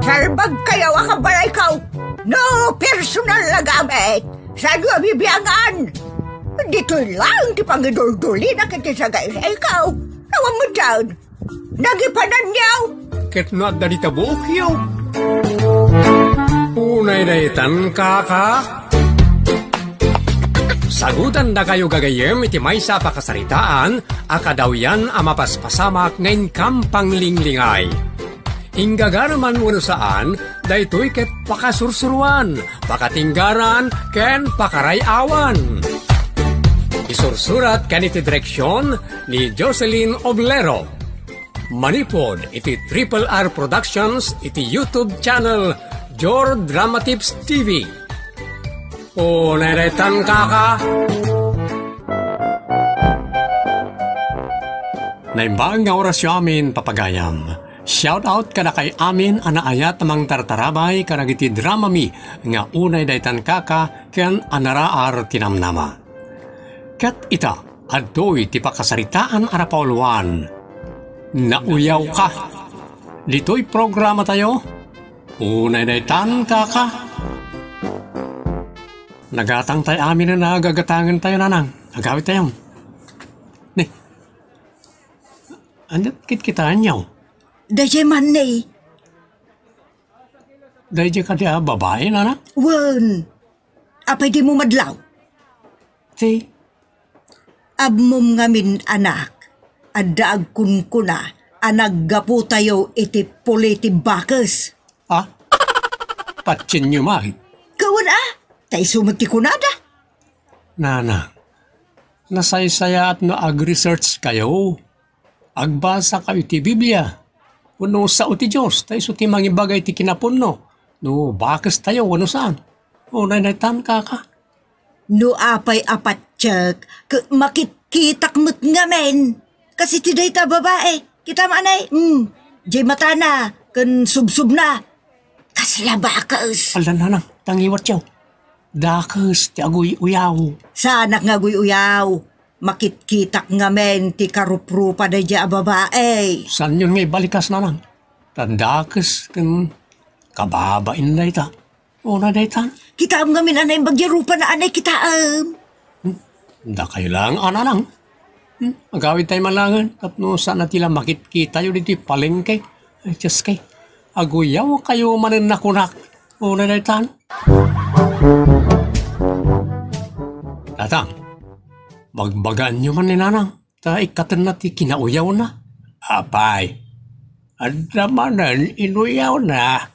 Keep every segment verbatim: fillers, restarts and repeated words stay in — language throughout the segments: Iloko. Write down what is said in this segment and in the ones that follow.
Salbagkayo a kabalayko. No personal a gamit, saanyo a bibiangan. Ditoy laeng ti pangiduldulina iti sagaysayko. Awan met daan. Nagipananyo. Ket no adda dita buokyo. Unay daytan, kaka. Sagutandakayo gagayyem iti maysa a pakasaritaan a kadawyan a mapaspasamak nga inkam panglinglingay. Inggagara man wenno saan, daytoy ket pakasursuroan, pakatinggaran, ken pakaray-awan. Isursurat ken iti direksion ni Jocelyn Oblero. Manipud iti Triple R Productions iti YouTube channel Jor Drama Tips T V. O, neretan, kaka. Naimbag nga orasyo amin, papagayam. Shout out kadakay amin a naayat a mangtartarabay kadagiti dramami nga Unay Daytan, Kaka ken Anaraar ti Namnama. Ket ita, adtoy ti pakasaritaan a napauluan. Nauyawka. Ditoy programatayo, Unay Daytan, Kaka. Nagatangtay amin a gagatangentayo, nanang. Agawidtayo. Ni, ania ti kitkitaenyo? Daydiay man ni. Daydiay kadi a babai, nanang? Wen. Apay dimo madlaw? Ti? Ammom ngamin, anak, adda agkunkuna a naggaputayo iti puli ti bakes. Ah? Patienyo man. Kawan a, ta isu met ti kunada. Nanang, nasaysayaat no ag-research kayo. Agbasa kayo iti Biblia. Wenno sao ti Dios, ta isu ti mangibaga iti kinapunno. No bakes tayo, wenno saan. O, naynaytan, kaka. No apay a patiek, ket makitkitak met ngamin. Kas iti dayta a babai, kitam anay, mm, diay matana, ken subsobna. Kasla bakes. Ala, nanang, tangiwatyo. Dakes ti aguy-uyaw. Saanak nga aguy-uyaw. Makitkitak ngamin ti karuprupa daydiay a babai. Saanyon nga ibalikas, nanang? Ta dakes ken kababain dayta. Una daytan. Kitaem ngamin a naimbag diay rupana a nakitaem. Hmm? Dakayo laeng a nanang. Hmm? Agawidtayo man laengen tapno saan a ti la makitkitayo ditoy palengke. Ay, Dioskay. Aguyawkayo manen a kunak. Una daytan. Tatang, bagbagaanyo man ni nanang. Ta ikkatenna ti kinauyawna. Apay, adda manen inuyawna.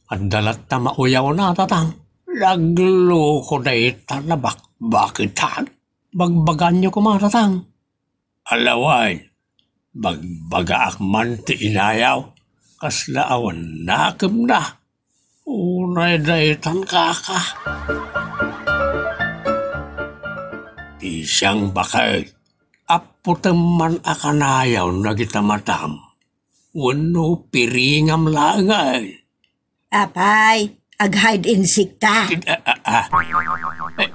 Adda latta mauyawna, tatang. Nagloko dayta a nabakbaketan. Bagbagaanyo koma, tatang. Alawen, bagbagaak man ti inayaw, kasla awan nakemna. Unay daytan, kaka. Ti siang baket, apputem man a kanayaw dagita matam, wenno piringam laengen. Apay, ag-hide and seek ta. Ah, ah, ah. Eh,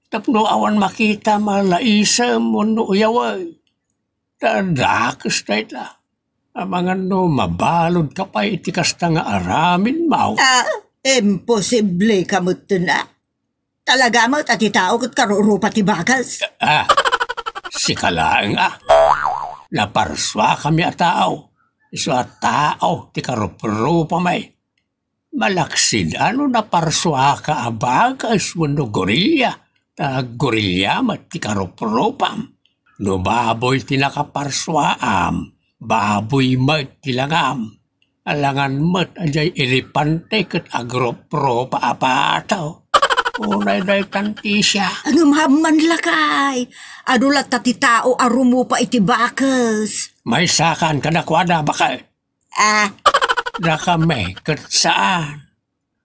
tapno awan makita a laisem wenno uyawem. Ta dakes dayta. Amangan no mabaludka pay iti kasta nga aramidmo. Ah, imposible ka metten a. Talaga met a ti tao ket karurupa ti bakes. Ah, sika laeng a. Naparsuakami a tao. Isu a tao ti karuprupami. Malaksid a no naparsuaka a bakes wenno gorilla, ta gorilla met ti karuprupam. No baboy ti nakaparsuaam, baboy met ti langam. Alangan met a diay elepante ket agruprupa a pato. Unay daytan ti siak. Ngem amman lakay, adu latta ti tao a rumupa iti bakes. Maysakan kadakuada, baket. Ah. Dakami ket saan.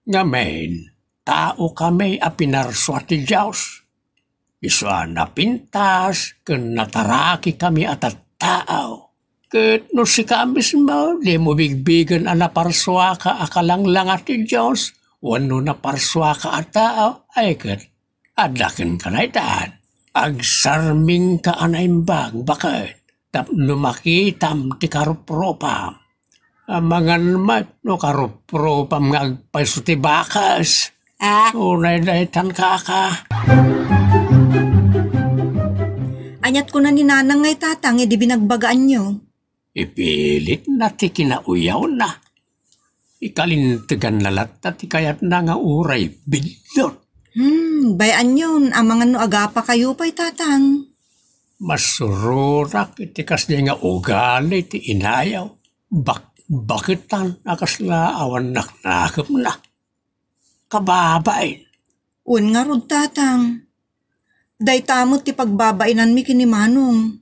Ngamin, tao kami a pinarsua ti Dios. Isu a napintas ken nataraki kami a tattao. Ket no sika mismo, dimo bigbigen a naparsuaka a kalanglanga ti Dios, wenno naparsuaka a tao, ay ket adda kenka daytan. Agsarmingka a naimbag, baket, tapno makitam ti karuprupam. Amangan met no karuprupam nga agpayso ti bakes. Ah? Unay daytan, kaka. Aniat kuna ni Nanang ngay, Tatang, idi binagbagaanyo? Ipilitna ti kinauyawna. Ikalinteganna latta ti kayatna nga uray biddut. Hmm, bay-anyon, amangan no agapakayo pay, Tatang. Masurorak iti kasdiay nga ugali ti inayaw. Bakbaketan a kasla awan naknakemna. Kababain. Wen ngarud, Tatang. Dayta met ti pagbabainanmi ken ni Manong.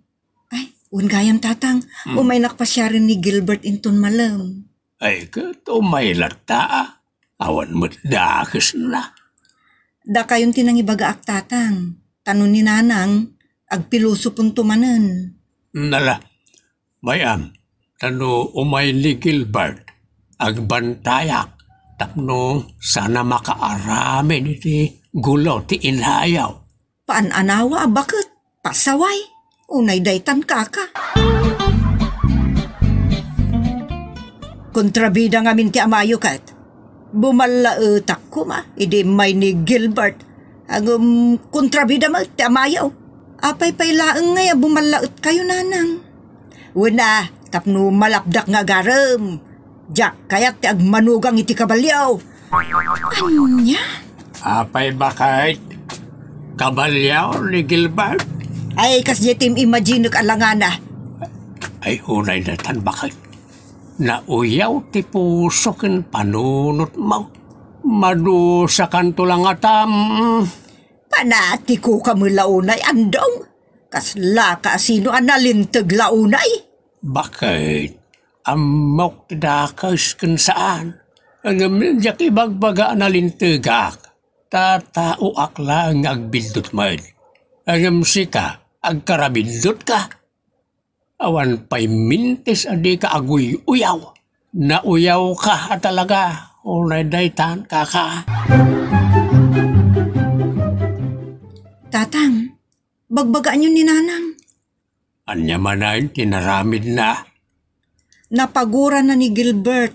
Ay, wen gayam, Tatang. Hmm. Umaynak pasiaren ni Gilbert inton malem. Ay, ket umay latta, a. Awan met dakesna. Dakayon ti nangibagaak, Tatang. Ta no ni Nanang, agpilosoponto manen. Nala, bay-am, ta no umay ni Gilbert, agbantayak tapno sana makaaramid iti gulo ti inayaw. Paan-anawa a baket, pasaway, unay daytan, kaka. Kontrabida ngamin ti amayo ket. Bumallaetak koma idi immay ni Gilbert. Ngem kontrabida met ti amayo. Apay pay laeng ngay a bumallaetkayo, Nanang? Wen a, tapno malapdak nga agarem. Diak kayat ti agmanugang iti kabalio. Ania? Apay baket? Kabalio ni Gilbert? Ay, kasdiay ti im-imaginek a langana. Ay, unay daytan, baket. Nauyaw ti puso ken panunotmo. Madusakanto la ngatam. Panatiko ka met la unay, Andong. Kasla ka sino a nalinteg la unay? Baket? Ammok ti dakes ken saan. Ngem diak ibagbaga a nalintegak. Ta taoak laeng nga agbiddut met. Ngem sika, agkarabiddutka. Awan pay mintis a dika aguy-uyaw. Nauyawka a talaga, unay daytan, kaka. Tatang, bagbagaanyo ni Nanang. Ania manen ti naramidna? Napagurana ni Gilbert,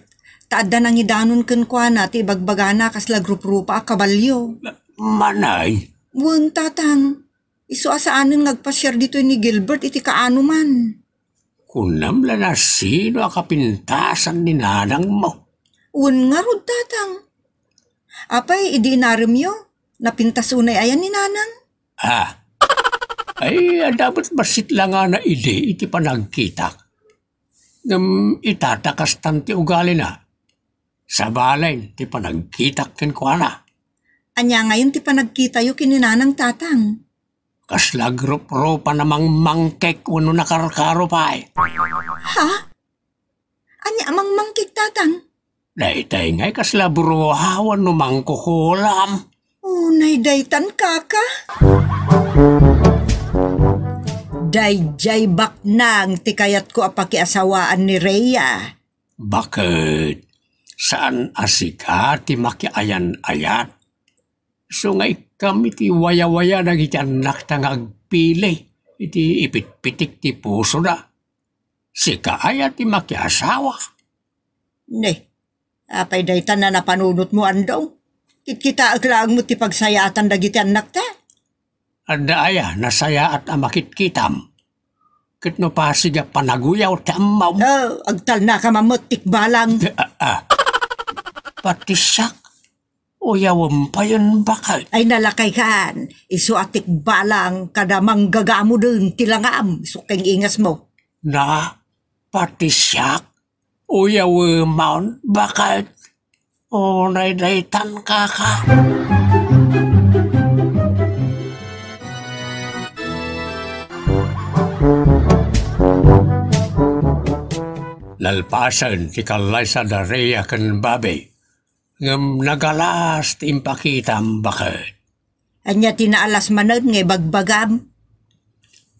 ta adda nangidanon kenkuana ti ibagbagana kasla gruprupa a kabalio. Manen? Wen, Tatang. Isu a saanen nga agpasiar ditoy ni Gilbert iti kaanoman. Kunam la, nasino a kapintasan ni nanangmo? Wen ngarud, Tatang. Apay, idi inaremyo, napintas unay aya ni Nanang? Ah. Ay, adda met bassit la nga naidi iti panagkitak. Ngem itata kastan ti ugalina. Sabalen ti panagkitak kenkuana. Ania ngayon ti panagkitayo ken ni Nanang, Tatang? Kasla gruprupan a mangmangkek wenno nakarkaro pay. Ha? Ania a mangmangkek, Tatang? Daytay ngay kasla bruha wenno mangkukulam. Unay daytan, kaka? Daydiay baknang ti kayatko a pakiasawaan ni Rhea. Baket, saan a sika ti makiayan-ayat? Isu nga ikkam iti wayawaya dagiti annakta nga agpili iti ipitpitik ti pusoda. Sika aya ti makiasawa? Ne, apay dayta a napanunotmo, Andong? Kitkitaek laeng met ti pagsayaatan dagiti annakta. Adda aya nasayaat a makitkitam? Ket no pasig a panaguyaw ti ammom? Oh, agtalnaka met tikbalang. Ah, ah. Pati siak, uyawem payen, baket. Ay, nalakaykan, isu a tikbalang kada manggagamuden ti langam, isu keng ingasmo. Na, pati siak, uyawemon, baket. Unay daytan, kaka. Nalpasen ti kallaysa da Rhea ken Bobby, ngem nagalas ti impakitam, baket. Ania ti naalas manen nga ibagbagam?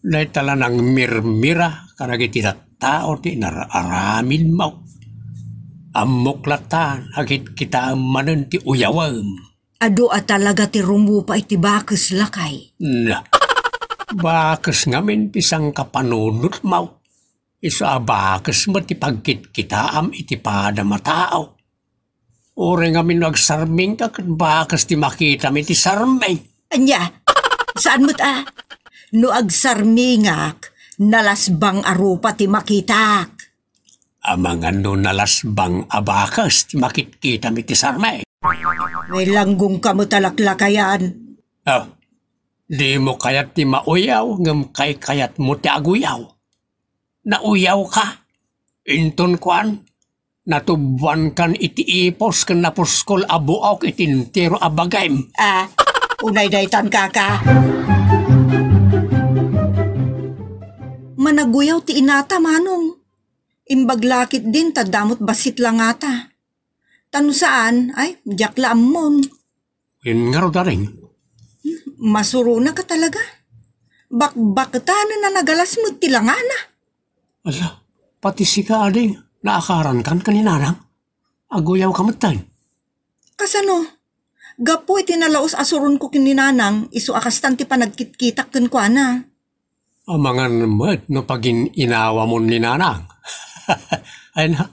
Dayta la nangmirmira kadagiti tattao ti inar-aramidmo. Ammok latta a kitkitaem manen ti uyawem. Adu a talaga ti rumupa iti bakes, lakay. Na, bakes ngamin ti sangkapanunotmo. Isu a bakes met ti pagkitkitaam iti padam a tao. Uray ngamin no agsarmingka ket bakes ti makitam iti sarming. Ania? Saan met a? No agsarmingak, nalasbang a rupa ti makitak. Amangan no nalasbang a bakes ti makitkitam iti sarming. May langgongka met a laklakayan. Ah, dimo kayat ti mauyaw, ngem kaykayatmo ti aguyaw. Nauyawka. Inton kuan, natubwankan iti ipos ken napuskol a buok iti entero a bagim. Ah, unay daytan, kaka. Managuyaw ti inata, manong. Imbag la ketdin ta damot bassit la ngata. Ta no saan, ay, diak la ammon. Wen ngarud, Aring? Masuronaka talaga. Bakbaketanen a nagalas met ti langana. Ala, pati sika, Aring, naakarankan ken ni Nanang? Aguyawka metten. Kasano? Gapu iti nalaus a suronko ken ni Nanang, isu a kastan ti panagkitkitak kenkuana. Amangan met no pagin-inawamon ni Nanang. Ay na,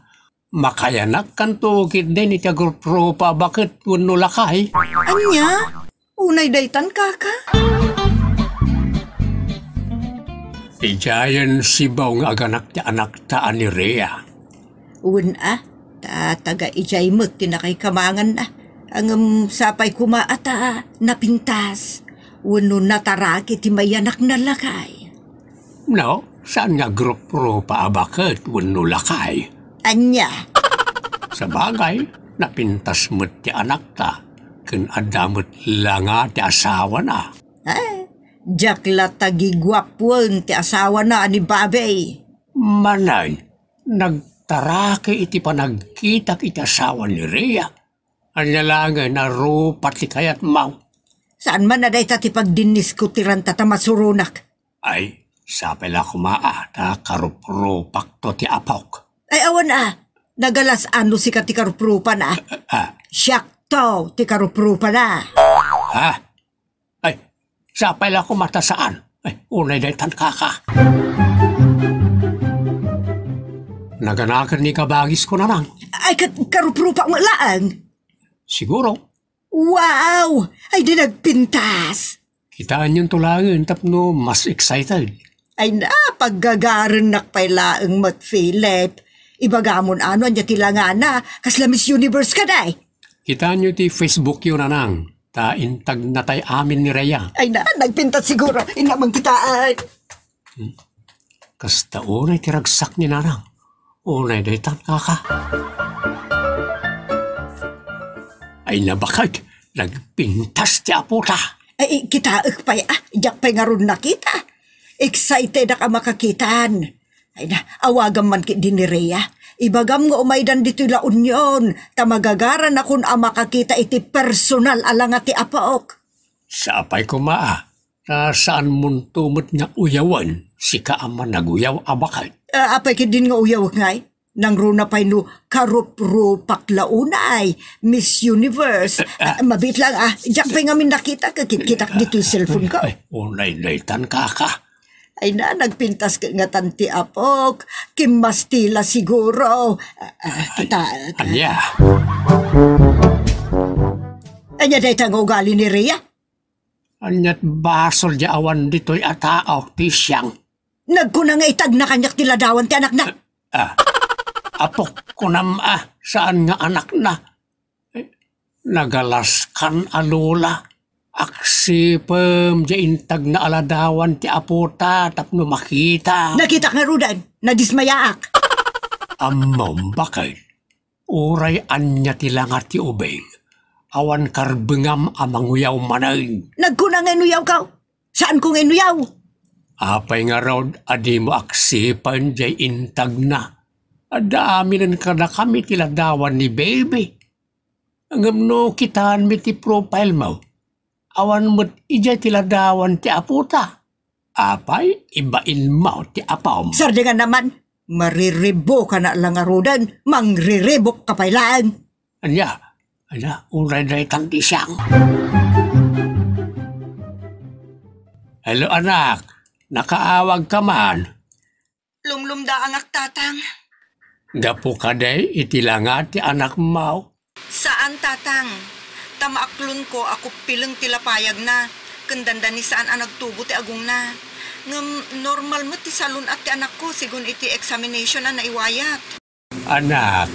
makayanakkanto ketdin iti agruprupa a baket wenno lakay. Ania? Unay daytan, kaka? Idiayen Cebu nga aganak ti anakta a ni Rhea. Wen a, ta taga idiay met ti nakaikamanganna. Ngem sapay koma a ta napintas wenno nataraki ti mayanakna lakay. No, saan nga agruprupa a baket wenno lakay? Ania? Sabagay, napintas met ti anakta, ken adda met langa ti asawana. Eh, diak la tagiguapoen ti asawana a ni Babay. Manen, nagtaraki iti panagkitak iti asawa ni Rhea. Ania laengen a rupa ti kayatmo? Saan man a dayta ti pagdinnisko ti ranta ta masuronak. Ay, sapay la koma a ta karuprupakto ti apok. Ay, awan a. Nagalas-an no sika ti karuprupana. Ah. Siakto ti karuprupana. Ha? Ay, sapay la koma ta saan. Ay, unay daytan, kaka. Naganakan ni kabagismo, Nanang. Ay, ket karuprupak met laeng. Siguro. Wow! Ay, di nagpintas. Kitaanyonto laengen tapno mas excited. Ay na, paggagarennak pay laeng met, Philip. Ibagamon a no ania ti langana, kasla Miss Universe kadi. Kitaenyo ti Facebookyo, Nanang, ta intagnatay amin ni Rhea. Ay na, nagpintas siguro. Inna man kitaen. Hmm. Kasta unay ti ragsak ni Nanang. Unay daytan, kaka. Ay na, baket, nagpintas ti apota. Ay, kitaek pay a, diak pay ngarud nakita. Excitedak a makakitan. Ay na, awagam man ketdi ni Rhea. Ibagam nga umaydan ditoy La Union, ta magagaranakon a makakita iti personal a langa ti apok. Sapay koma a, ta saanmonto met nga uyawen, sika a managuyaw a baket. Ah, apay ketdin nga uyawek ngay? Nangruna pay no karuprupak la unay, Miss Universe. Ah, ah. Ah, mabiit lang, ah. Diak pay ngamin nakita, kakitkitak ditoy cellphone ko. Ay, unay daytan, kaka. Ay na, nagpintas ket ngatan ti apok. Kimmastila siguro. Ah, ah, kita, ania? Ania dayta nga ugali ni Rhea? Aniat basol diay awan ditoy a tao ti siang? Nagkuna nga itagna kaniak ti ladawan ti anakna. Ah, apok, kunam a, saan nga anakna? Eh, nagalaskan a lola. Aksipem diay intagna a ladawan ti apota tapno makita. Nakitak ngaruden, nadismayaak. Ammom, baket. Uray ania ti langa ti ubing, awan karbengam a manguyaw manen. Nagkuna nga inuyawko. Saanko nga inuyaw. Apay ngarud a dimo aksipen diay intagna? Adda aminen kadakami ti ladawan ni baby. Ngem no kitaenmi ti profilemo, awan met idiay ti ladawan ti apota. Apay, ibainmo ti apom. Sardengana man, mariribukana la ngaruden, mangriribukka pay laeng. Ania, ania, uray daytan ti siang. Hello, anak. Nakaawagka man? Lumlumdaangak, Tatang. Gapu kadi iti langa ti anakmo? Saan, Tatang. Ta maaklonko a kuppileng ti lapayagna, ken dandani saan a nagtubo ti agongna. Ngem normal met ti salun-at ti anakko segun iti examination a naiwayat. Anak,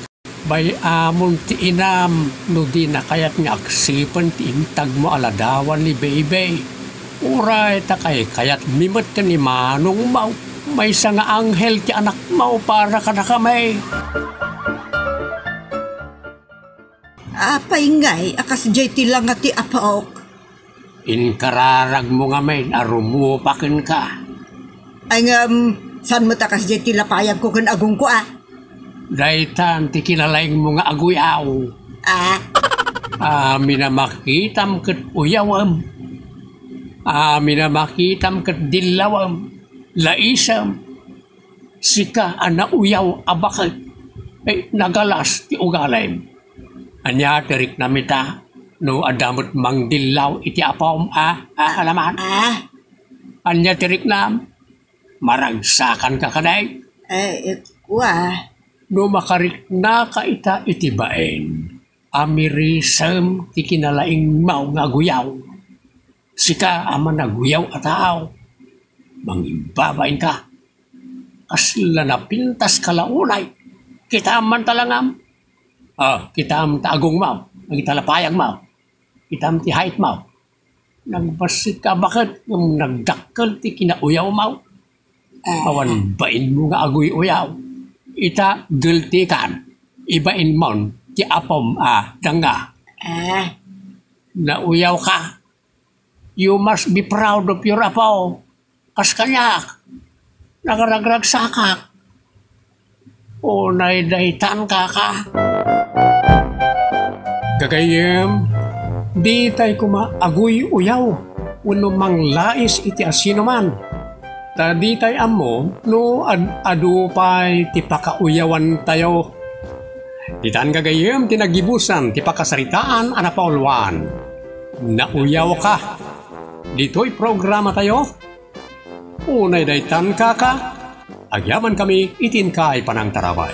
bay-amon ti inam no dina kayat nga aksepen ti intagmo a ladawan ni Baby. Uray ta kaykayatmi met ken ni manongmo, maysa nga anghel ti anakmo para kadakami. Apay ngay a kasdiay ti langa ti apok? Inkararagmo ngamin a rumupa kenka. Ay ngem, saan met a kasdiay ti lapayagko ken agongko a? Daytan ti kinalaingmo nga aguyaw. Ah? Amin a makitam ket uyawem. Amin a makitam ket dillawem, laisem. Sika a nauyaw a baket, eh, nagalas ti ugalim. Ania ti riknam ita no adda met mangdillaw iti apom a, a, alaman? Ah? Ania ti riknam? Maragsakanka kadi? Eh, eh, kua. No makariknaka ita iti bain, amirisem ti kinalaingmo nga aguyaw. Sika a managuyaw a tao, mangimbabainka. Kasla napintaska la unay. Kitaem man ta langam. Ah, kitaem ta agongmo, dagita lapayagmo. Kitaem ti haitmo. Nagbassit ka a baket ngem nagdakkel ti kinauyawmo. Ah. Awan bainmo nga aguy-uyaw. Ita, guilty kan. Ibainmon ti apom a danga. Ah. Nauyaw ka. You must be proud of your apo. Kas kaniak, nagaragragsakak. Unay daytan, kaka. Gagayyem, ditay koma aguy-uyaw wenno manglais iti asinoman. Ta ditay ammo no ad-adu pay ti pakauyawantayo. Ditan gagayyem ti naggibusan ti pakasaritaan a napauluan. Nauyawka. Ditoy programatayo, Unay daytan, kaka, agyamankami iti inkay panangtarabay.